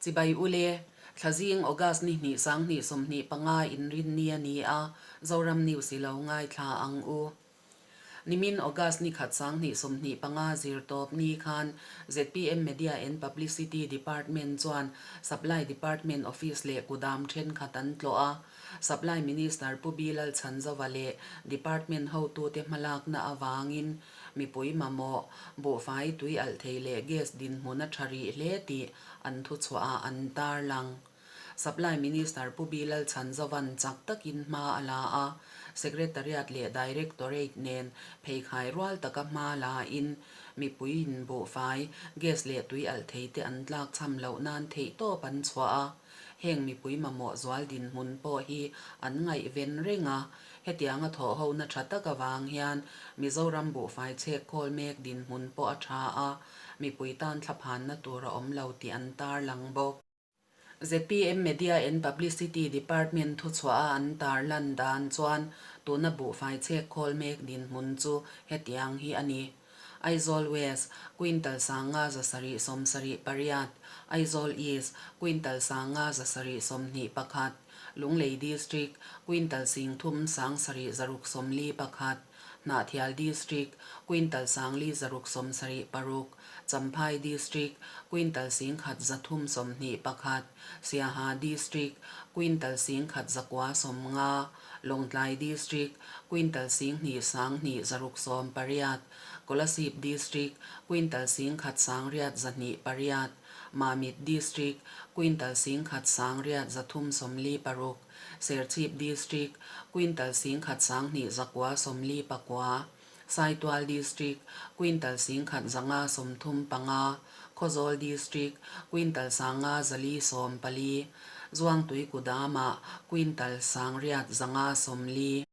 Chibai ule, Thlazing August ni hnih 2025 inrinni a ni a, Zoram News i lo ngaithla ang u. Nimin August ni khat 2025 zirtawp ni khan zpm Media and Publicity Department chuan Supply Department Office leh kudam thenkhat an tlawh a. Supply Minister Pu B Lalchhanzova leh Department hotute hmalakna avangin mipui mamawh, buhfai tui alh thei leh gas dinhmun a tha rih hle tih an thuchhuahah an tarlang. Supply Minister Pu B Lalchhanzovan chak takin hma a la a, Secretariat leh Directorate nen pheikhai rual taka hma la in mipuiin buhfai, gas leh tui alh thei te an tlak chham loh nan theihtawp an chhuah a, heng mipui mamawh zual dinhmun pawh hi an ngaihven reng a, hetianga thawhhona tha tak avang hian Mizoram buhfai chhek khawl mek dinhmun pawh a tha a, mipui tan thlaphanna tur a awm lo tih an tarlang bawk. Zpm Media and Publicity Department thuchhuah a an tarlan dan chuan tuna buhfai chhek khawl mek dinhmun chu hetiang hi a ni. Aizawl West, Quintal 5,778, Aizawl East, Quintal 5,721, Lunglei District, Quintal 3,761, Hnahthial District, Quintal 4,676, Champhai District, Quintal 1,321, Siaha District, Quintal 1,190, Lawngtlai District, Quintal 2,268, Kolasib District, Quintal 1,808, Mamit District, Quintal 1,836, Serchhip District, Quintal 1,249, Saitual District, Quintal 1,135, Khawzawl District, Quintal 5,440, Zuangtui Kudamah, Quintal 8,140.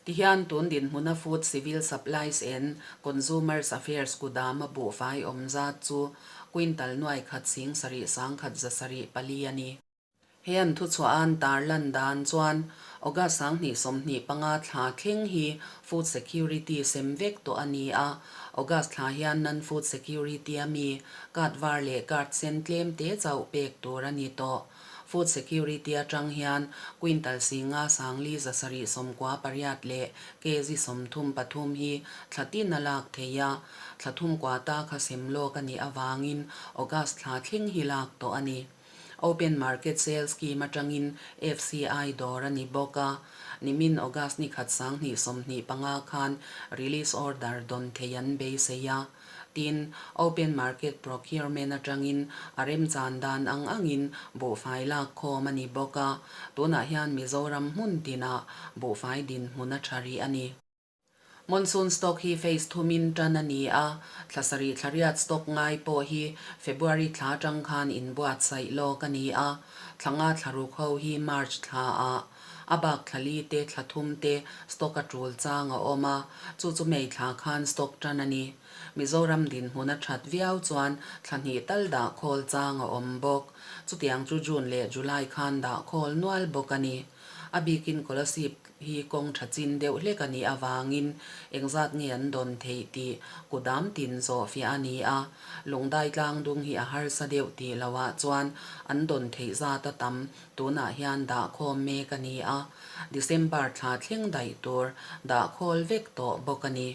Tihian tun dinhmuna Food Civil Supplies and Consumers Affairs Kudama buhfai awm zat chu Quintal 1,7 174 a ni. He an thuchhuah an tarlan dan chuan August 2025 thla thleng hi food security sem vek tawh a ni a, August thla hian non food security a mi card var leh card sen tlem te chauh pek tur a ni tawh. Food security atang hian quintal singa sangli 798 leh kg 33 hi thla tin a lak thei a, thla thum kua ta kha sem lawk a nih avangin August thla thleng hi lak tawh a ni. Open Market Sale Scheme atangin FCI dawr a ni bawk a, nimin August ni khat 2025 khan release order dawn thei an beisei a. Tin, Open Market Procurement atangin a remchan dan ang angin buhfai lak khawm a ni bawk a, tunah hian Mizoram hmun tinah buhfai dinhmun a tha rih a ni. Monsoon stock hi phase thumin tan a ni a, thla sarih thla riat stock ngai pawh hi February thla atang khan inbuatsaih lawk a ni a, thla nga thla ruk ho hi March thla ah a bak thla li te thla thum te stock a tul chang a awm a, chu chu May thla khan stock tan a ni. Mizoram dinhmun a that viau chuan thla hnih tal dah khawl chang a awm bawk. Chutiang chu June leh July khan dah khawl nual bawk a ni. A bikin Kolasib hi kawng tha chin deuh hlek a nih avangin engzat nge an dawn theih tih kudam tin zawh fiah a ni a, lungdai tlang dung hi a harsa deuh tih loah chuan an dawn theih zat a tam tunah hian dah khawm mek a ni a, December thla thleng daih tur dah khawl vek tawh bawk a ni.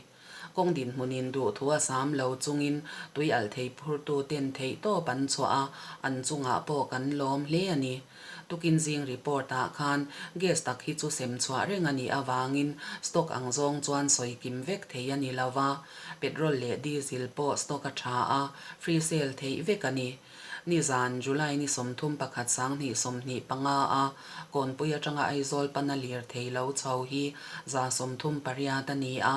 Kawng dinhmunin duhthu a sam lo chungin tui alh thei phurtu ten theih tawp an chhuah a, an chungah pawh kan lawm hle a ni. Tukin zing report ah khan gas tak hi chu sem chhuah reng a nih avangin stock ang zawng chuan sawi kim vek thei a ni lo va, petrol leh diesel pawh stock a tha a, free sale theih vek a ni. Nizan, July ni 31 2025 a Kawnpui atanga Aizawl pana lirthei lo chho hi 38 a ni a,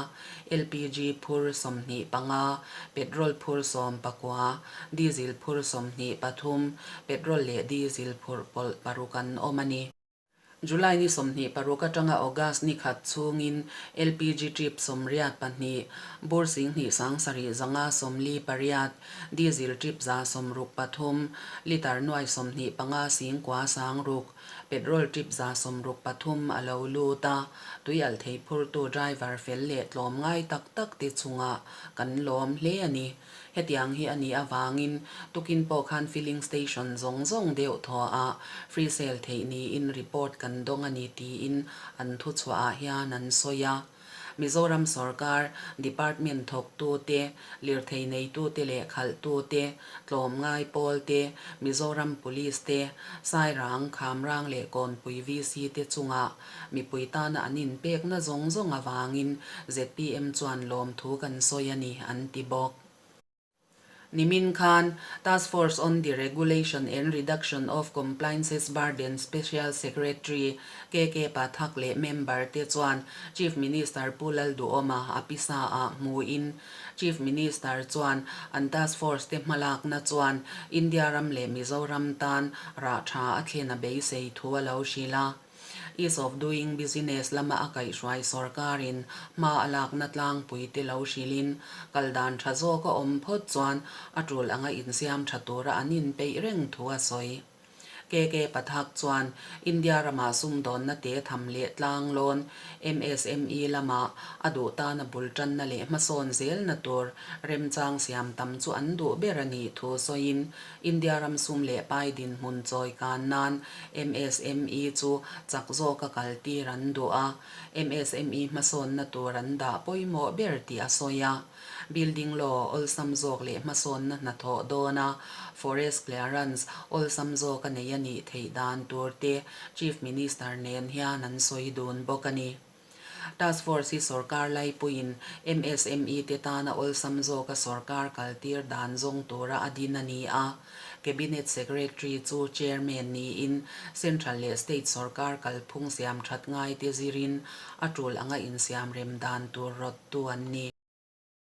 LPG phur 25, petrol phur 19, diesel phur 23, petrol leh diesel phurh pawlh paruk an awm a ni. July ni 26 atanga August ni khat chhungin LPG trip 82, bur 2748, diesel trip 63, litre nuai 25 9 6, Petrol trip 63 a lo lut a, tuialhthei phurtu driver fel leh tlawmngai tak tak te chungah kan lawm hle a ni. Hetiang hi a nih avangin tukin pawh khan filling station zawng zawng deuh thawhah free sale theih niin report kan dawng a ni tiin an thuchhuahah hian an sawi a. Mizoram sorkar department thawktute, lirthei neitute leh khalhtute, tlawmngai pawlte, Mizoram Police te, Sairang, Khamrang leh Kawnpui VC te chungah mipui tana an inpekna zawng zawng avangin zpm chuan lawmthu kan sawi a ni, an ti bawk. Nimin khan Task Force on the Regulation and Reduction of Compliances Burden Special Secretary KK Pathak leh member te chuan Chief Minister Pu Lalduhawma a pisa ah hmuin Chief Minister chuan an Task Force te hmalakna chuan India ram leh Mizoram tan rah tha a thlen a beisei thu a lo hrilh a. Ease of Doing Business lama a kaihhruai sorkarin hma a lakna tlangpui te lo hrilhin kal dan tha zawk a awm phawt chuan a tul anga insiam tha tura an inpeih reng thu a sawi. KK Pathak chuan India ramah sumdawnna te tham leh tlanglawn MSME lama a duh tana bul tanna leh hmasawn zelna tur remchang siam tam chu an duh ber a nih thu sawiin India ram sum leh pai dinhmun chawi kan nan MSME chu chak zawka kaltir an duh a, MSME hmasawnna tur an dah pawimawh ber tih a sawi a. Building law awlsam zawk leh hmasawnna hnathawh dawna forest clearance awlsam zawka nei a nih theih dan tur te Chief Minister nen hian an sawi dun bawk a ni. Task Force hi sorkar laipuiin MSME te tana awlsam zawka sorkar kaltir dan zawng tura a din a ni a. Cabinet Secretary chu Chairman niin Central leh State sorkar kalphung siam that ngai te zirin a tul anga insiamrem dan tur rawttu an ni.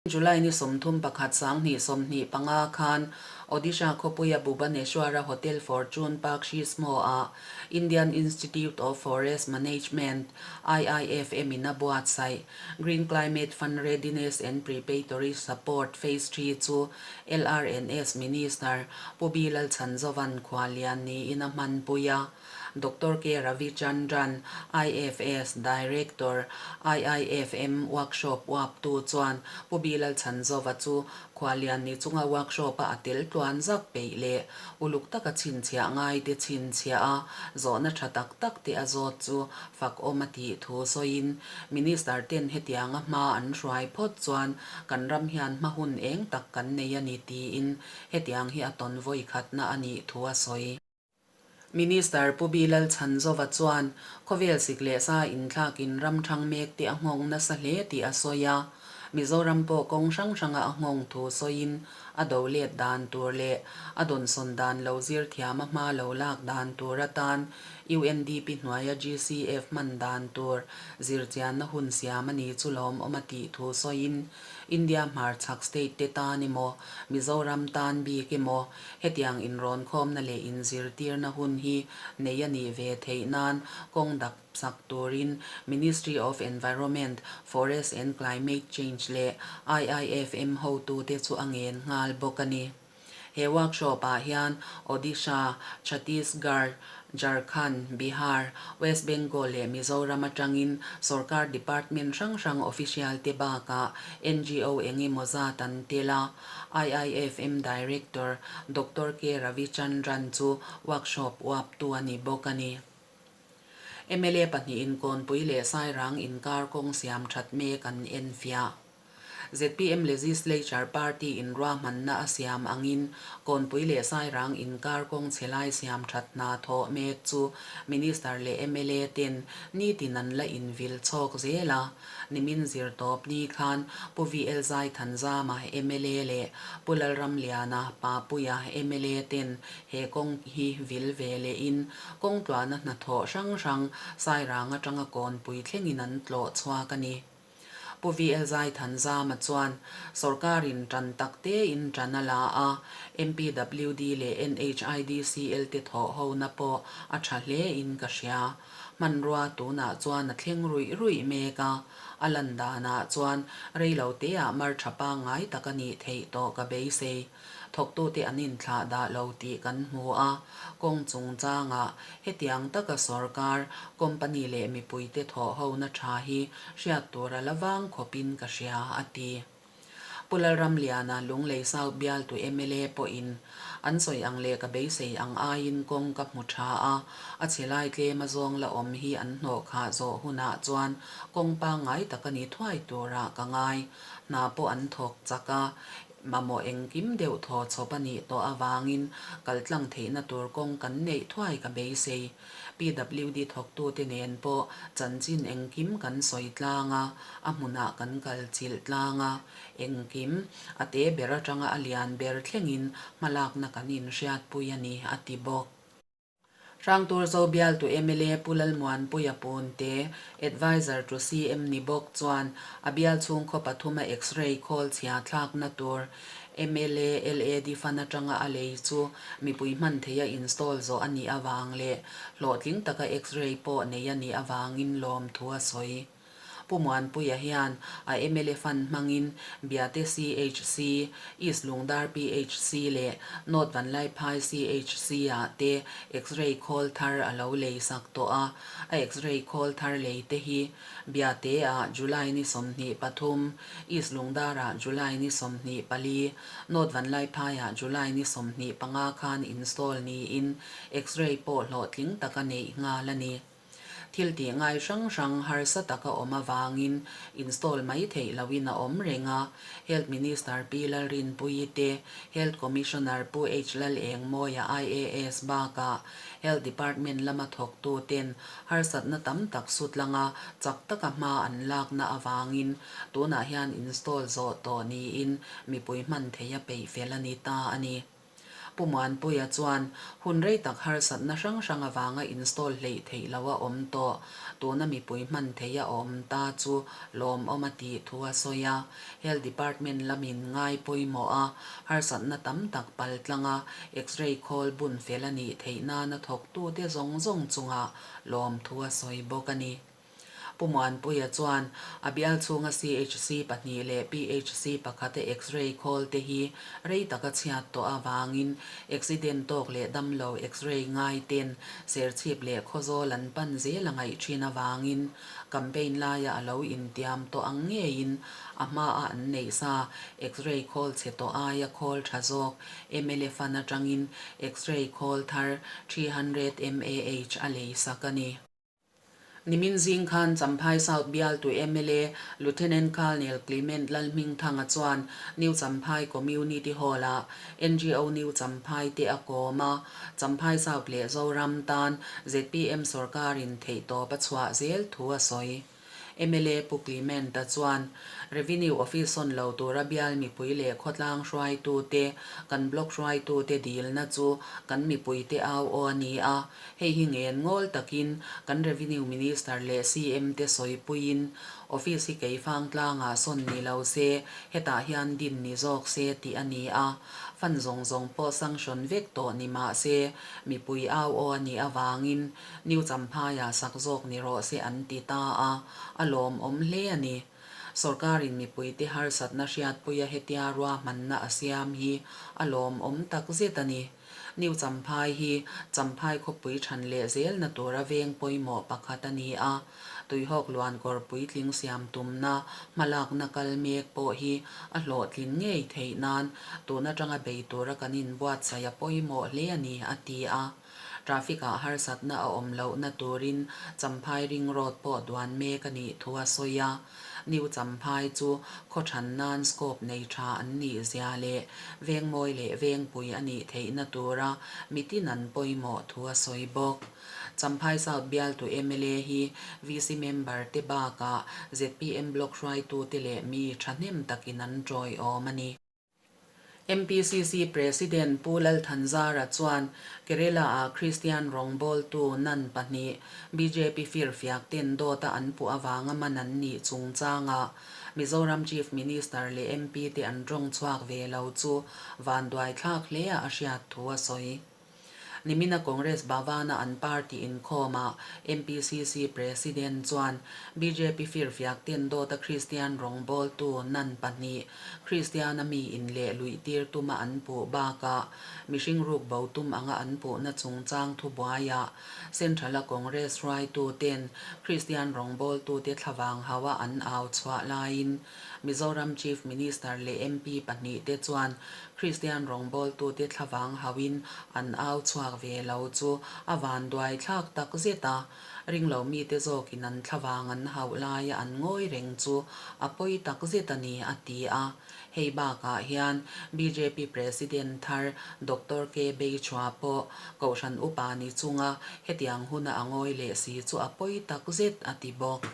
July ni 31 2025 khan Odisha khawpuia Bhubaneswar-a Hotel Fortune Park Shismo-ah Indian Institute of Forest Management, IIFM, in a buatsaih Green Climate Fund Readiness and Preparatory Support Phase ii chu LRNS Minister Pu B Lalchhanzovan khuallian niin a hmanpui a. Doctor K. Ravichandran, IFS Director, IIFM Workshop uaptu chuan Pu Bilal Chhanzova chu Khuallian ni chunga workshop-a a tel tluan zak peih leh uluk taka chhinchhiah ngaite chhinchhiah a zawhna tha tak tak te a zawt chu fakawm a tih thu sawiin Minister ten hetianga hma an hruai phawt chuan kan ram hian hma hun eng tak kan nei a ni tiin hetiang hi a tawn vawi khatna a nih thu a sawi. Minister Pu Bilal Chhanzova chuan khawvel sik leh sa inthlakin ram thang mek te a nghawng nasa hle tih a sawi a. Mizoram pawh kawng hrang hranga a nghawng thu sawiin a do let dan tur leh a dawnsawn dan lo zir thiam a hma lo lak dan tur atan UNDP hnuaia GCF hman dan tur zirchianna hun siam a ni chu lawmawm a tih thu sawiin India hmarchhak state te tan emaw, Mizoram tan bik emaw, hetiang inrawnkhawmna leh inzirtirna hun hi nei a nih ve theih nan kawng dak sak turin Ministry of Environment, Forest and Climate Change leh IIFM hotute chu a ngen nghal bawk a ni. He workshop ah hian Odisha, Chhattisgarh, Jharkhand, Bihar, West Bengal leh Mizoram atangin sorkar department hrang hrang official te bakah NGO eng emaw zat an tel a. IIFM Director Doctor K Ravichandran chu workshop uaptu a ni bawk a ni. Mla pahnihin Kawnpui leh Sairang inkar kawng siam that mek an enfiah. Zpm Legislature Party in ruahmanna a siam angin Kawnpui leh Sairang inkar kawng chhe lai siam that hna thawh mek chu Minister leh mla ten nitin an la invil chhawk zel a. Nimin zirtawp ni khan Pu VL Zaithanzama mla leh Pu Lalramliana Papuia mla ten he kawng hi vil ve lehin kawng tluahna hnathawh hrang hrang Sairang atanga Kawnpui thlengin an tlawh chhuak a ni. Pu VL Zaithanzama chuan sorkarin tan tak tein tan a la a, MPWD leh NHIDCL te thawh hona pawh a tha hle in ka hria. Hmanrua tunah chuan a thleng ruih ruih mek a, a lan danah chuan reilo teah mar tha pangngai tak a nih theih tawh ka beisei. Thawktute an inthlah dah lo tih kan hmu a, kawng chungchangah hetiang taka sorkar, company leh mipuite thawhhona tha hi hriat tur a la vang khawpin ka hria, a ti. Pu Lalramliana, Lunglei South bialtu mla pawhin an sawi ang leh ka beisei ang aiin kawng ka hmu tha a, a chhe lai tlem a zawng la awm hi an hnawh khah zawh hunah chuan kawng pangngai tak a ni thuai turah ka ngai. Hna pawh an thawk chak a, mamawh engkim deuh thaw chhawp a nih tawh avangin kal tlang theihna tur kawng kan neih thuai ka beisei. PWD thawktute nen pawh chanchin engkim kan sawi tlang a, a hmunah kan kal chilh tlang a, engkim a te ber atanga a lian ber thlengin hmalakna kan inhriatpui a ni, a ti bawk. Hrangturzo bialtu mla Pu Lalmuanpuia Punte, Adviser to CM ni bawk chuan a bial chhung khaw pathuma X-ray khawl chhia thlakna tur mla LAD fund atanga a lei chu mipui hman theia install zawh a nih avang leh hlawhtling taka X-ray pawh nei a nih avangin lawmthu a sawi. Pu Muanpuia hian a mla fund hmangin Biate CHC, East Lungdar PHC leh North Vanlaiphai CHC-ah te X-ray khawl thar a lo lei sak tawh a, a X-ray khawl thar lei te hi Biate-ah July ni 23, East Lungdar-ah July ni 24, North Vanlaiphai-ah July ni 25 khan install niin X-ray pawh hlawhtling taka neih nghal a ni. Thil tih ngai hrang hrang harsa taka awm avangin install mai theih loin a awm reng a, Health Minister Pi Lalrinpuii te, Health Commissioner Pu H Lalengmawia IAS bakah Health Department lama thawktu ten harsatna tam tak sutlanga chak taka hma an lakna avangin tunah hian install zawh tawh niin mipui hman theia peih fel a ni ta a ni. Pu Muanpuia chuan hun rei tak harsatna hrang hrang avanga install hleih theih lo a awm tawh, tuna mipui hman theih a awm ta chu lawmawm a tih thu a sawi a. Health Department lamin ngai pawimawh a, harsatna tam tak pal tlanga X-ray khawl bun fel a nih theih nana thawktute zawng zawng chungah lawmthu a sawi bawk a ni. Pu Muanpuia chuan a bial chhunga CHC pahnih leh PHC pakhate X-ray khawl te hi rei taka chhiat tawh avangin accident tawk leh damlo X-ray ngai ten Serchhip leh Khawzawl an pan zel a ngaih thin avangin campaign laia a lo intiam tawh ang ngeiin a hmaa an neih sa X-ray khawl chhe tawh aia khawl tha zawk mla fund atangin X-ray khawl thar 300 mAh a lei sak a ni. Nimin zing khan Champhai South bialtu mla Lieutenant Colonel Clement Lalhmingthanga chuan New Champhai Community Hall-ah ngo New Champhai te a kawm a, Champhai South leh Zoram tan zpm sorkarin theihtawp a chhuah zel thu a sawi. Mla Pu Clement-a chuan Revenue Office sawn lo tura bial mipui leh khawtlang hruaitute, kan block hruaitute dilna chu kan mipuite au aw a ni a, Hei hi ngen ngawl takin kan Revenue Minister leh CM te sawipuiin Office hi Keifang tlangah sawn ni lo se, hetah hian din ni zawk se tih a ni a. Fund zawng zawng pawh sanction vek tawh ni mah se, mipui au aw a nih avangin New Champhaiah sak zawk ni rawh se an ti ta a, a lawmawm hle a ni. Sorkarin mipuite harsatna hriatpuia hetia ruahmanna a siam hi a lawmawm takzet a ni. New Champhai hi Champhai khawpui than leh zelna tura veng pawimawh pakhat a ni a, tuihawk luan kawr puitling siam tumna hmalakna kal mek pawh hi a hlawhtlin ngei theih nan tun atanga bei tura kan inbuatsaih a pawimawh hle a ni, a ti a. Traffic-ah harsatna a awm lohna turin Champhai Ring Road pawh duan mek a nih thu a sawi a. New Champhai chu khaw than nan scope nei tha an nih zia leh vengmawi leh vengpui a nih theihna tura mitin an pawimawh thu a sawi bawk. Champhai South bialtu mla hi VC member te bakah zpm block hruaitute leh mi thahnem takin an tawiawm a ni. MPCC President Pu Lalthanzara chuan Kerala-ah Kristian rawngbawltu nan pahnih bjp firfiak ten dawta an puh avanga man an nih chungchangah Mizoram Chief Minister leh MP te an tawng chhuak ve lo chu vanduaithlak hle a a hriat thu a sawi. Nimina Congress Bhavan-a an party inkhawmah MPCC President chuan bjp firfiak ten dawta Kristian rawngbawltu nan pahnih Kristiana mi inleh luih tir tuma an puh bakah mihring ruk bo tum anga an puhna chungchang thubuaiah Central-a Congress hruaitu ten Kristian rawngbawltute thlavang haua an au chhuah laiin Mizoram Chief Minister leh MP pahnihte chuan Kristian rawngbawltute thlavang hauin an au chhuak ve lo chu a vanduai thlak tak zet a, ringlo mite zawkin an thlavang an hauh laia an ngawi reng chu a pawi tak zet a ni, a ti a. Hei bakah hian bjp President thar Doctor K. Beichhua pawh Kohhran upa ni chunga hetiang huna a ngawi leh si chu a pawi tak zet, a ti bawk.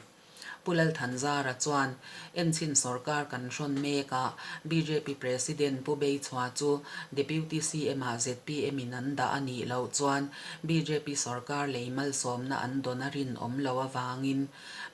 Pu Lalthanzara chuan enchhin sorkar kan hrawn mek a, bjp President Pu Beichhua chu Deputy CM ah zpm in an dah a nih loh chuan bjp sorkar lei malsawmna an dawn a rinawm lo avangin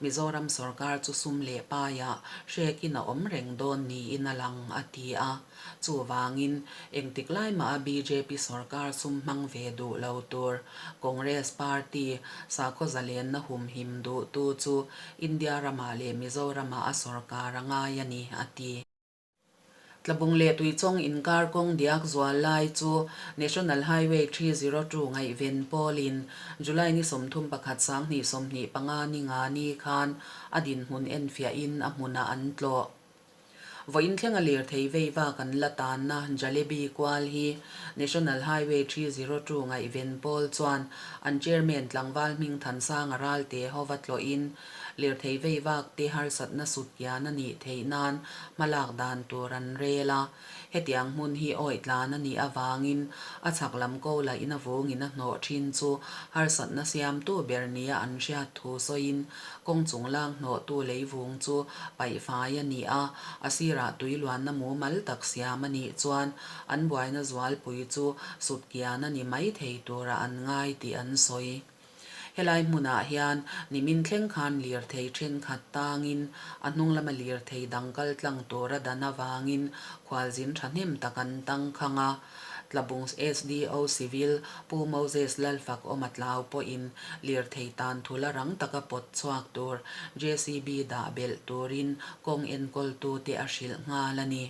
Mizoram sorkar chu sum leh paiah hrekin a awm reng dawn niin a lang, a ti a. Chuvangin, engtik lai mah a bjp sorkar sum hmang ve duh lo tur Congress party sakhaw zalenna humhim duhtu chu India ramah leh Mizoramah a sorkar a ngai a ni, a ti. Tlabung leh Tuichawng inkar kawng diak zual lai chu National Highway 302 ngaihven pawlin July ni 31 2025 ni nga ni khan a dinhmun enfiahin a hmunah an tlawh. Vawiin thlenga lirthei vei vak an la tanna Jalebi kual hi National Highway 302 ngaihven pawl chuan an Chairman tlangval hming Thansanga Ralte hova tlawhin lirthei vei vak te harsatna sut kian a nih theih nan hmalak dan tur an rel a. Hetiang hmun hi awih tlan a nih avangin a chhak lam ko lahin a vungin a hnawh thin chu harsatna siamtu ber nia an hriat thu sawiin kawng chung lang hnawhtu leivung chu paihfai a ni a, a sirah tui luanna mumal tak siam a nih chuan an buaina zualpui chu sut kian a ni mai thei tura an ngai tih an sawi. Helai hmunah hian nimin thleng khan lirthei thenkhat tangin a hnung lama lirthei dang kal tlang tura dan avangin khualzin thahnem tak an tangkhang a. Tlabung SDO Civil Pu Moses Lalfakawma tlau pawhin lirthei tan thula rang taka pawt chhuak tur JCB dah belh turin kawng enkawltute a hrilh nghal a ni.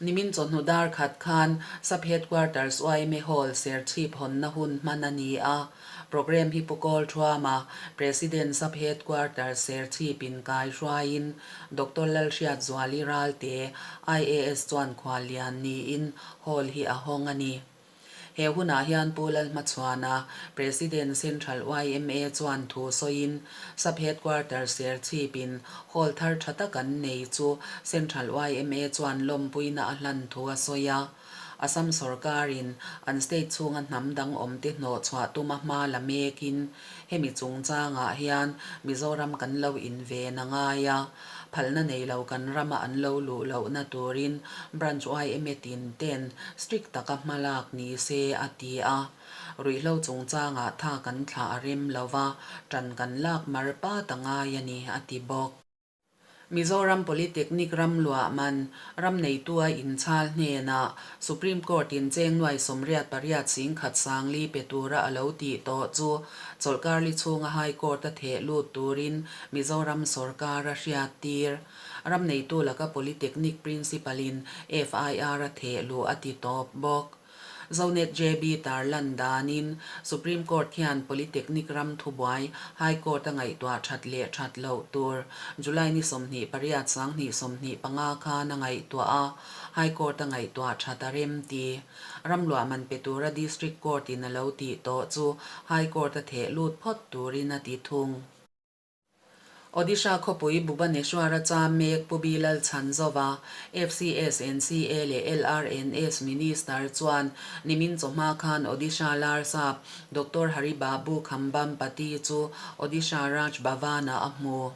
Nimin chawhnu dar khat khan Sub Headquarters yma Hall Serchhip hawnna hun hman a ni a. Programme hi Pu Kawl Thuama, President Sub Headquarters Serchhip in kai hruaiin Doctor Lalhriatzuali Ralte, IAS chuan khuallian niin Hall hi a hawng a ni. He hunah hian Pu Lalhmachhuana, President Central yma chuan thu sawiin, Sub Headquarters Serchhipin hall thar tha tak an nei chu Central yma chuan lawmpuina a hlan thu a sawi a. Assam sorkarin an state chhunga hnam dang awmte hnawhchhuah tuma hma la mekin hemi chungchangah hian Mizoram kan lo inven a ngai a. Phalna nei lo kan rama an lo luh lohna turin Branch yma tin ten strict taka hma lak ni se a ti a. Ruihhlo chungchangah tha kan thlah a rem lo va, tan kan lak mar pat a ngai a ni, a ti bawk. Mizoram Polytechnic ram luah man ram neitua inchhal hnenah Supreme Court in cheng nuai 88 singkhat sangli pe tura a lo tih tawh chu chawlhkar li chhunga High Court a theh lut turin Mizoram sorkar a hriat tir. Ram neitu laka Polytechnic Principal in FIR a theh luh a ti tawp bawk. Zonet JB tarlan danin Supreme Court hian Polytechnic ram thubuai High Court a ngaihtuah that leh that loh tur July ni 28 2025 khan a ngaihtuah a, High Court a ngaihtuah that a rem ti. Ram luah man pe tura District Court in a lo tih tawh chu High Court a theh lut phawt turin a ti thung. Odisha khawpui Bhubaneswar-a cham mek Pu Bilal Chhanzova, FCS, NCA leh LRNS Minister chuan nimin chawhma khan Odisha Larsap Doctor Hari Babu Khambam Pati chu Odisha Raj Bhavan-ah a hmu.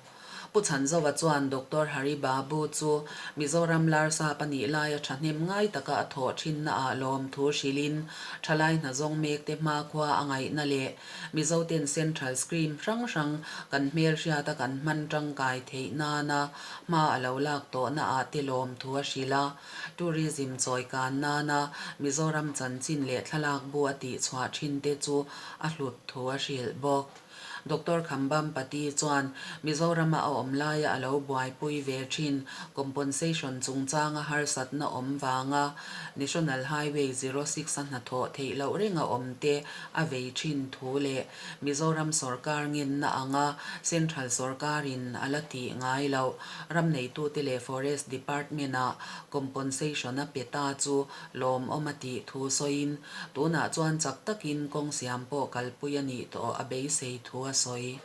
Pu Chhanzova chuan Doctor Hari Babu chu Mizoram Larsap a nih laia thahnem ngai taka a thawh thinnaah lawmthu hrilhin thalai hna zawng mekte hmakhua a ngaihna leh Mizoten Central Scheme hrang hrang kan hmelhriata kan hman tangkai theih nana hma a lo lak tawhnaah te lawmthu a hrilh a. Tourism chawikan nana Mizoram chanchin leh thlalak bu a tihchhuah thinte chu a hlut thu a hrilh bawk. Doctor Khambhampati chuan Mizorama a awm laia a lo buaipui ve thin compensation chungchanga harsatna awm vanga National Highway 06 a hnathawh theih loh renga awm te a vei thin thu leh Mizoram sorkar ngenna anga Central sorkarin a la tih ngai loh ram neitute leh Forest Department-ah compensation a pe ta chu lawmawm a tih thu sawiin Tunah chuan chak takin kawng siam pawh kalpui a nih tawh a beisei thu a sawi.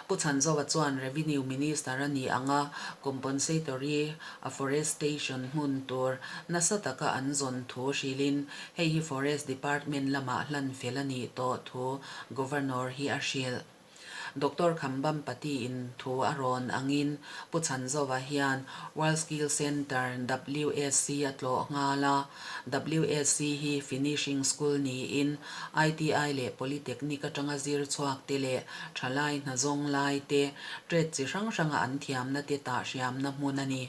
Pu Chhanzova chuan Revenue Minister a nih anga compensatory afforestation hmun tur nasa taka an zawn thu hrilhin hei hi Forest Department lamah hlan fel a nih tawh thu Governor hi a hrilh. Doctor Khambhampati in thu a rawn angin Pu Chhanzova hian World Skill Centre, WSC, a tlawh nghal a. WSC hi finishing school niin ITI leh Polytechnic atanga zir chhuak te leh thalai hna zawng lai te, trade chi hrang hranga an thiamna te tahhriamna hmun a ni.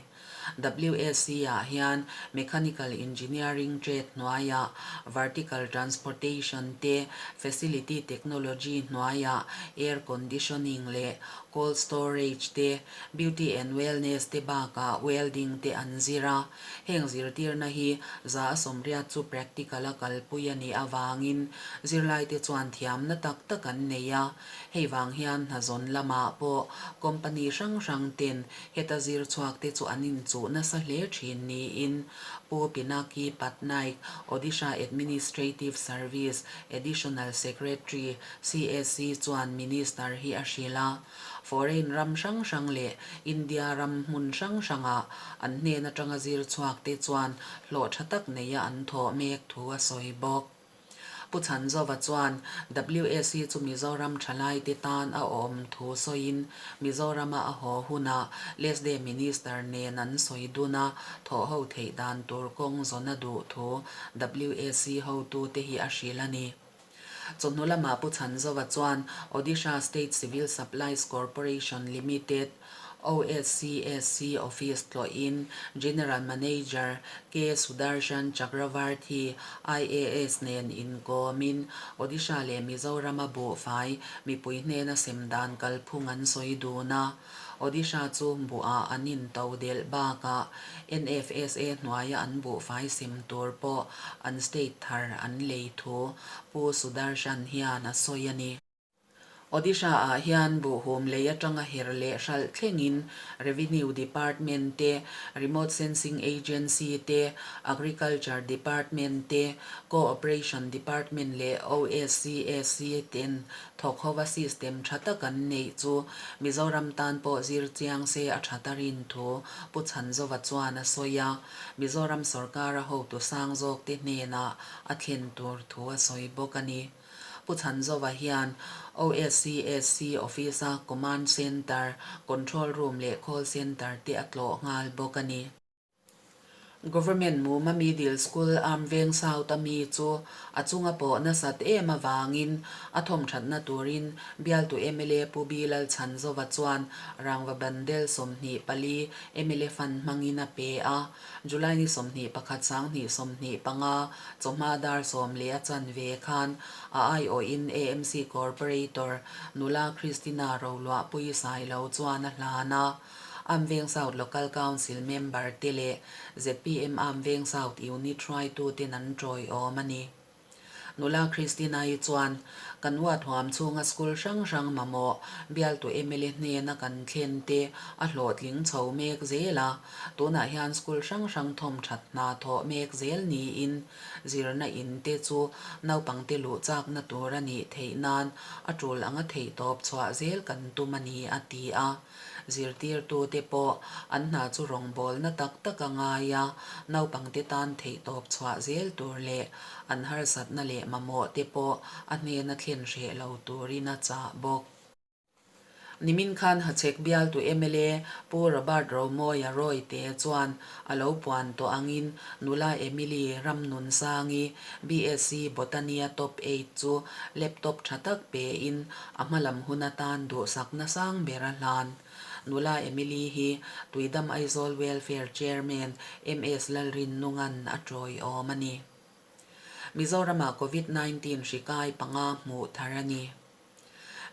WSC-ah hian Mechanical Engineering trade hnuaiah Vertical Transportation te, Facility Technology hnuaiah Air Conditioning leh Cold Storage te, Beauty and Wellness te bakah Welding te an zir a. Heng zirtirna hi 180 chu practical-a kalpui a nih avangin zirlaite chuan thiamna tak tak an nei a. Hei vang hian hna zawn lamah pawh company hrang hrang ten heta zir chhuak te chu an inchuh nasa hle thin niin Pu Pinaki Patnaik, Odisha Administrative Service Additional Secretary, CAC, chuan Minister hi a hrilh a. Foreign ram hrang hrang leh India ram hmun hrang hrangah an hnen atanga zir chhuak te chuan hlawh tha tak neia an thawh mek thu a sawi bawk. Pu Chhanzova chuan WSC chu Mizoram thalaite tan a awm thu sawiin Mizorama a haw hunah LESDE Minister nen an sawi dun a, thawhho theih dan tur kawng zawn a duh thu WSC hotute hi a hrilh a ni. Chawhnu lamah Pu Chhanzova chuan Odisha State Civil Supplies Corporation Limited, OSCSC Office tlawhin General Manager K. Sudarshan Chakravarthy, IAS nen inkawmin Odisha leh Mizorama buhfai mipui hnena sem dan kalphung an sawi dun a. Odisha chu buhah an into delh bakah NFSA hnuaia an buhfai sem tur pawh an state thar an lei thu Pu Sudarshan hian a sawi a ni. Odisha-ah hian buhhum lei atanga her leh hralh thlengin Revenue Department te, Remote Sensing Agency te, Agriculture Department te, Cooperation Department leh OSCSC ten thawk hova system tha tak an neih chu Mizoram tan pawh zir chiang se a tha ta rin thu Pu Chhanzova chuan a sawi a, Mizoram sorkara hotu sang zawkte hnenah a thlen tur thu a sawi bawk a ni. Pu Chhanzova hian OSCSC Office-a Command Centre, Control Room leh Call Centre te a tlawh nghal bawk a ni. Government Muma Middle School Armveng South a mi chu a chunga pawh nasat em avangin a thawmthatna turin bialtu mla Pu B Lalchhanzova chuan rangva bandel 24 mla fund hmangin a pe a. July ni 21 2025 chawhma dar sawm leh a chan ve khan a aiawhin AMC Corporator nula Christina Roluahpui Sailo chuan a hlan a. Amveng South Local Council member te leh zpm Amveng South Unit hruaituten an tawiawm a ni. Nula Christina-i chuan, Kan uat huam chhunga school hrang hrang mamawh bialtu mla hnena kan thlen te a hlawhtling chho mek zel a, tunah hian school hrang hrang thawm that hna thawh mek zel niin zirna in te chu naupangte luh chakna tur a nih theih nan a tul anga theihtawp chhuah zel kan tum a ni, a ti a. Zirtirtute pawh an hna chu rawngbawlna tak tak a ngai a, naupangte tan theihtawp chhuah zel tur leh an harsatna leh mamawhte pawh a hnena thlen hreh lo turin a chah bawk. Nimin khan Hachhek bialtu mla Pu Robert Romawia Royte chuan a lo puan tawh angin nula Emily Ramnunsangi, BSc Botany-a top eight chu laptop tha tak pein a hmalam hun atan duhsakna sang ber a hlan. Nula Emily hi Tuidam Aizawl Welfare Chairman MS Lalrinnunga'n a tawiawm a ni. Mizoramah Covid 19 hri kai panga hmuh thar a ni.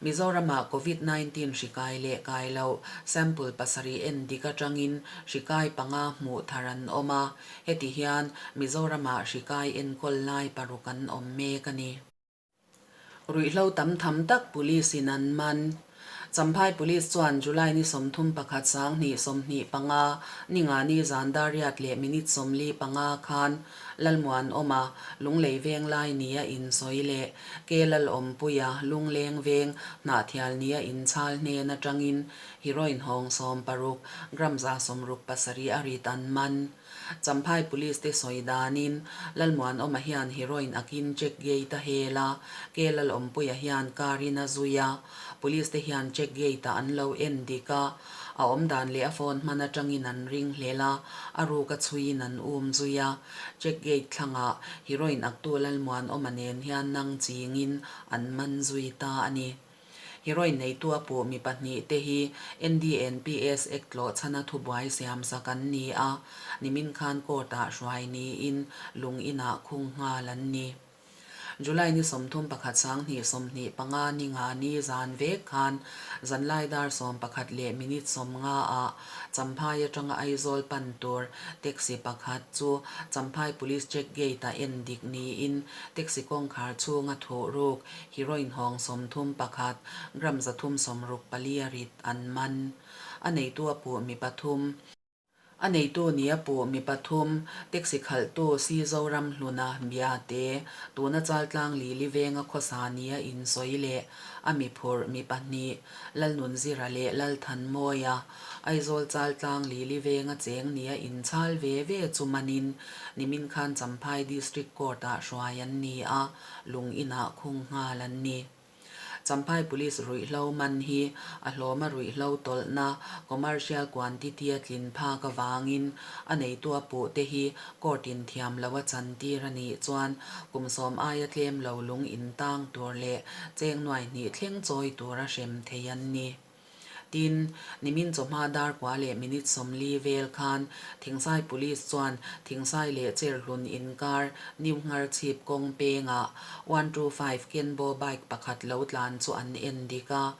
Mizoramah Covid 19 hri kai leh kai loh sample pasarih en dik atangin hri kai panga hmuh thar an awm a, heti hian Mizoramah hri kai enkawl lai paruk an awm mek a ni. Ruihhlo tam tham tak Police in an man. Champhai Police chuan July ni 31 2025 ningani zan dariat leh minute 45 khan Lalmuanawma Lunglei veng lai nia insawi leh Ke Lalawmpuia Lungleng veng Hnahthial nia inchhal hnen atangin heroin hawng 60 gram 67 a rit an man. Champhai Police te sawi danin Lalmuanawma hian heroin akin check gate a hel a, Ke Lalawmpuia hian car in a zui a, Police te hian check gate ah an lo en dik a, a awm dan leh a phone hman atangin an ring hlel a, a ruk a chhuiin an um zui a. Check gate thlangah heroin aktu Lalmuanawma nen hian nang chingin an man zui ta a ni. Heroin neitu a puh mi pahnih te hi NDNPS Act tlawh chhana thubuai siamsak an ni a, nimin khan court ah hruai niin lung inah khung nghal an ni. July ni 31 2025 ni nga ni zan vek khan zanlai dar 11 leh minute 50 ah Champhai atanga Aizawl pan tur taxi pakhat chu Champhai Police Check Gate ah en dik niin taxi kawngkhar chhunga thuh ruk heroin hawng 31 gram 364 a rit an man. A neitu a puh mi pathum. A neitu nia puh mi pathum, taxi khalhtu Si Zoram Hluna Biate, tuna Chaltlang Lili venga khawsa nia insawi leh a mi phurh mi pahnih, Lalnunzira leh Lalthanmawia, Aizawl Chaltlang Lili venga cheng nia inchhal ve ve chu manin nimin khan Champhai District Court-ah hruai an ni a, lung inah khung nghal an ni. Champhai Police ruihhlo man hi a hlawma ruihhlo tawlhna commercial quantity a tlin phak avangin a neitu a puh te hi court in thiam lo a chantir a nih chuan kum sawm aia tlem lo lung in tang tur leh cheng nuai hnih thleng chawi tura hrem thei an ni. Tin, nimin chawhma dar kua leh minute 40 vel khan Thingsai Police chuan Thingsai leh Cherhlun inkar New Ngharchhip kawng pengah 125 Kenbo bike pakhat lo tlan chu an en dik a.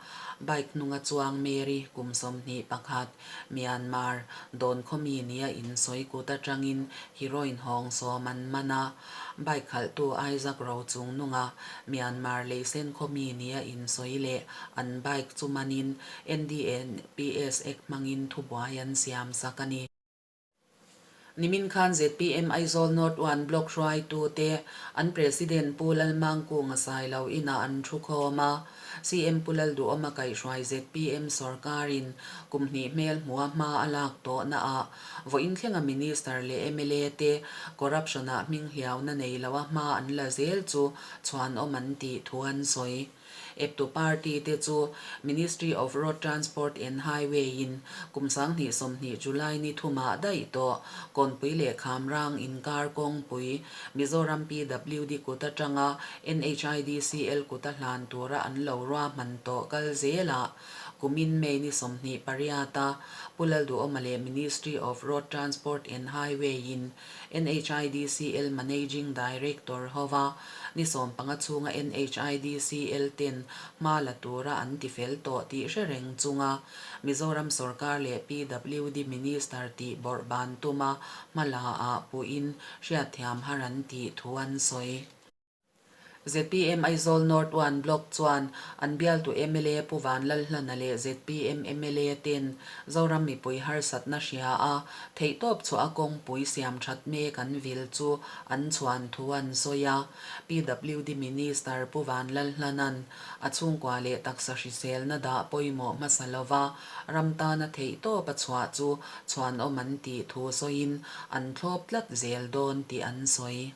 Bike hnunga chuang Mary kum 21, Myanmar, dawn khawmi nia insawi kut atangin heroin hawng sawm an man a. Bike khalhtu Isaac Rochungnunga, Myanmar leisen khawmi nia insawi leh an bike chu manin NDNPS Act hmangin thubuai an siam sak a ni. Nimin khan zpm Aizawl North One Block hruaitute an President Pu Lalmangkunga Sailo inah an thu khawm a. CM Pu Lalduhawma kaihhruai zpm sorkarin kum hnih hmel hmua hma a lak tawhna ah vawiin thlenga Minister leh mla te corruption ah hming hliauna nei lo a hma an la zel chu chhuanawm an tih thu an sawi. Eptu party te chu Ministry of Road Transport and Highway in kum 2020 July ni thumah daih tawh Kawnpui leh Khamrang inkar kawngpui Mizoram PWD kut atanga NHIDCL kuta hlan tura an lo ruahman tawh kal zelah kumin May ni 28 a Pu Lalduhawma leh Ministry of Road Transport and Highway in NHIDCL Managing Director hova ni 15 chhunga NHIDCL ten hma la tura an ti fel tawh tih hre reng chunga Mizoram sorkar leh PWD Minister tih bawrh ban tuma hma la ah puhin hriatthiam har an tih thu an sawi. Zpm Aizawl North One Block chuan an bialtu mla Pu Vanlalhlana leh zpm mla ten Zoram mipui harsatna hria a, theihtawp chhuah a kawngpui siam that mek an vil chu an chhuan thu an sawi a. PWD Minister Pu Vanlalhlana'n a chhungkua leh taksa hriselna dah pawimawh hmasa lova ram tana theihtawp a chhuah chu chhuanawm an tih thu sawiin an thlawp tlat zel dawn tih an sawi.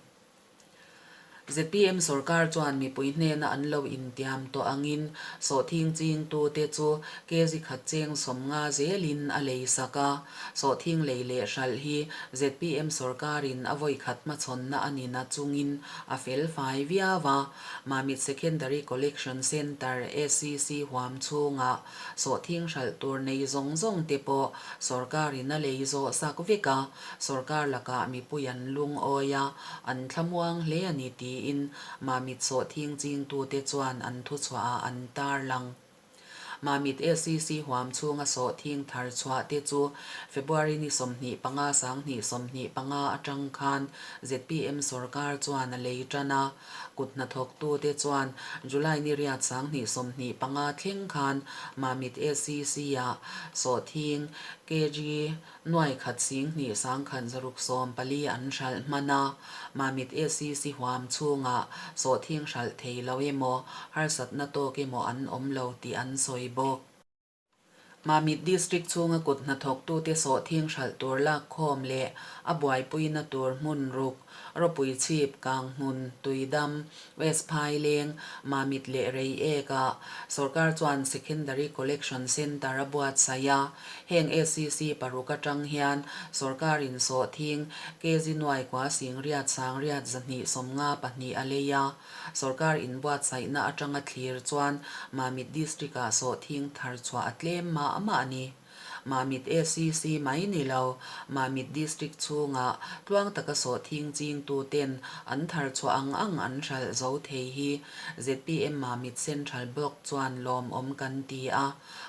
Zpm sorkar chuan mipui hnena an lo intiam tawh angin sawhthing chingtute chu kg khat cheng 50 zelin a lei sak a. Sawhthing lei leh hralh hi zpm sorkarin a vawikhat hmachhawnna a ni na chungin a fel fai viau a. Mamit Secondary Collection Centre, SCC, huam chhungah sawhthing hralh tur nei zawng zawng te pawh sorkarin a lei zawh sak vek a. Sorkar lakah mipui an lungawi a, an thlamuang hle a ni tiin Mamit sawhthing chingtute chuan an thuchhuahah an tarlang. Mamit SCC huam chhunga sawhthing thar chhuah te chu February ni 25 2025 atang khan zpm sorkar chuan a lei tan a, kut hnathawktute chuan July ni riat 2025 thleng khan Mamit SCC-ah sawhthing kg Nuai khat sing hnih sangkhat zaruk 14 an hralh hman a, Mamit SCC huam chhungah sawhthing hralh thei lo emaw, harsatna tawk emaw an awm lo tih an sawi bawk. Mamit District chhunga kut hnathawktute sawhthing hralh tur lakkhawm leh a buaipuina tur hmun ruk, Ropui chhip, Kanghmun, Tuidam, West Phaileng, Mamit leh Reiek ah sorkar chuan Secondary Collection Centre a buatsaih a. Heng SCC paruk atang hian sorkarin sawhthing kg nuai kua singriat sangriat 294 a lei a. Sorkar inbuatsaihna atanga thlir chuan Mamit District ah sawhthing thar chhuah a tlem mah mah a ni. Mamit SCC mai ni lo, Mamit District chhungah tluang taka sawhthing chingtu ten an thar chhuah ang ang an hralh zo thei hi zpm Mamit Central Block chuan lawmawm kan ti a,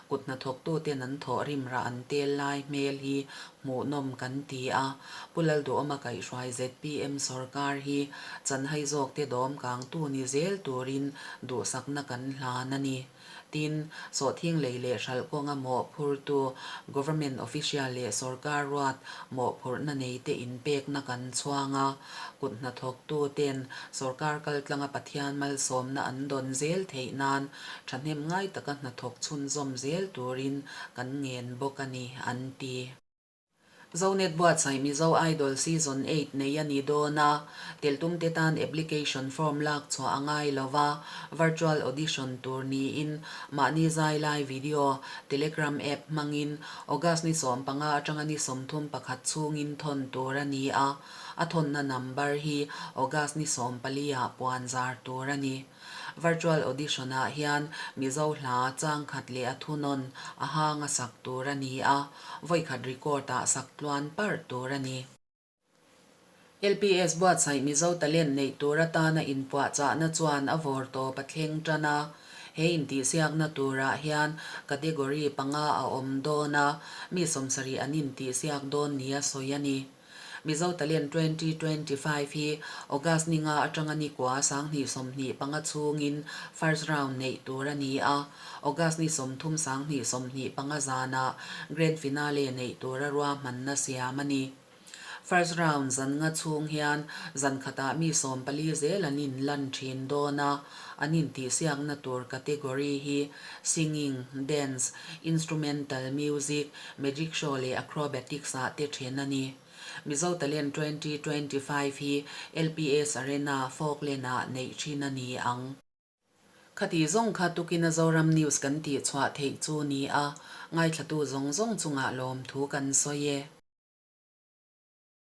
kut hnathawktu ten an thawh rim rah an tel lai hmel hi hmuhnawm kan ti a, Pu Lalduhawma kaihhruai zpm sorkar hi chanhai zawk te dawm kangtu ni zel turin duhsakna kan hlan a ni. Tin, sawhthing lei leh hralh kawnga mawhphurtu Government official leh sorkar ruat mawhphurhna neite inpekna kan chhuang a, kut hnathawktu ten sorkar kaltlanga Pathian malsawmna an dawn zel theih nan thahnem ngai taka hnathawk chhunzawm zel turin kan ngen bawk a ni, an ti. Zonet buatsaih Mizo Idol Season Eight nei a ni dawn a, teltumte tan application form lak chhuah a ngai lo va, virtual audition tur niin mahni zai lai video Telegram app hmangin August ni 15 atanga ni 31 chhungin thawn tur a ni a, a thawnna number hi August ni 14 ah puan zar tur a ni. Virtual audition ah hian Mizo hla changkhat leh a thunawn a hang a sak tur a ni a, vawikhat record ah sak tluan parh tur a ni. LPS buatsaih Mizo talent neih tur atana inpuahchahna chuan a vawr tawp a thleng tan a, he intihsiakna turah hian category panga a awm dawn a, mi 70 an intihsiak dawn nia sawi a ni. Mizo Talent 2025 hi August ni nga atanga ni kua 2025 chhungin first round neih tur a ni a, August ni 30 2025 zanah grand finale neih tura ruahmanna siam a ni. First round zan nga chhung hian zan khatah mi 14 zel an inlan thin dawn a, an intihsiakna tur category hi singing, dance, instrumental music, Magic show leh acrobatics ah te then a ni. Mizo Talent 2025 hi LPS Arena, Falkland ah neih thin a ni ang. Khati zawng kha tukin a Zoram News kan tih chhuah theih chu ni a, ngaithlatu zawng zawng chungah lawmthu kan sawi e.